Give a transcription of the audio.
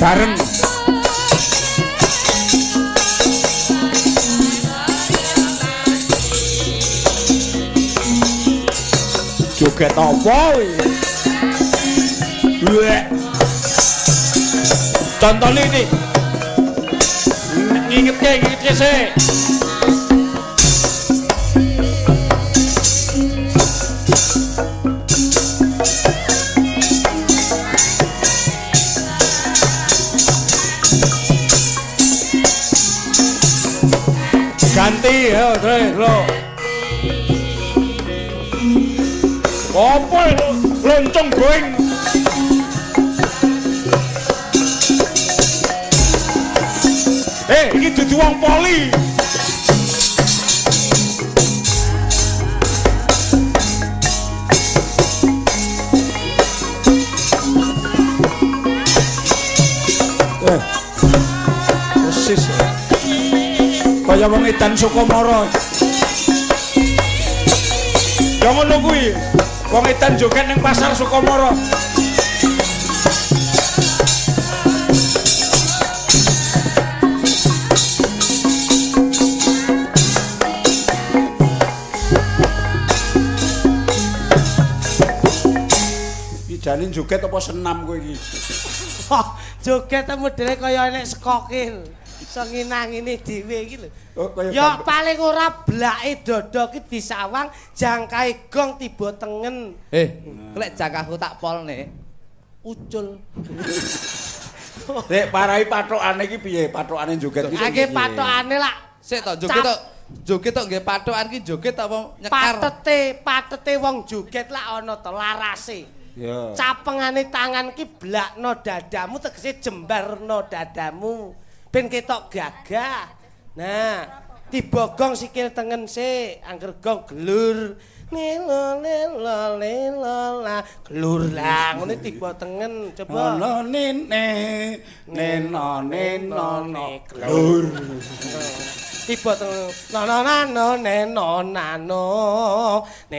Bareng. Joget apa kuwi? Wek. Contone iki. Ngingetke, ngingetke sik. Ganti, yo, terus, lo. Apa lho? Loncong goeng. Iki dudu wong poli. Persis. Kaya wong edan Sukamara. Ya ngono kuwi. Wong edan joget ning pasar Sukamara. Iki jane joget apa senam kowe iki? Joget modele kaya nek sekokil. Iso nginang-ngene dhewe iki lho. Oh, kaya Ya paling ora blake dada ki disawang jangkae gong tiba tengen. Lek jangkahku tak polne. Ucul. Dek parai pathokane iki piye? Pathokane joget iki. Ake pathokane lak Sik to joget to. Joget to nggih pathokan ki joget apa nyekar? Patete wong joget lak ana to larase. Ya. Capengane tangan ki blakno dadamu tegese jembarno dadamu ben ketok gagah. Nah, tiba gong sikil tengen sik, angger gong gelur. Nelo nelo nelo la gelur lah ngene tiba tengen coba. Ono nene neno neno no gelur. Tiba tengen. No no no no neno nano.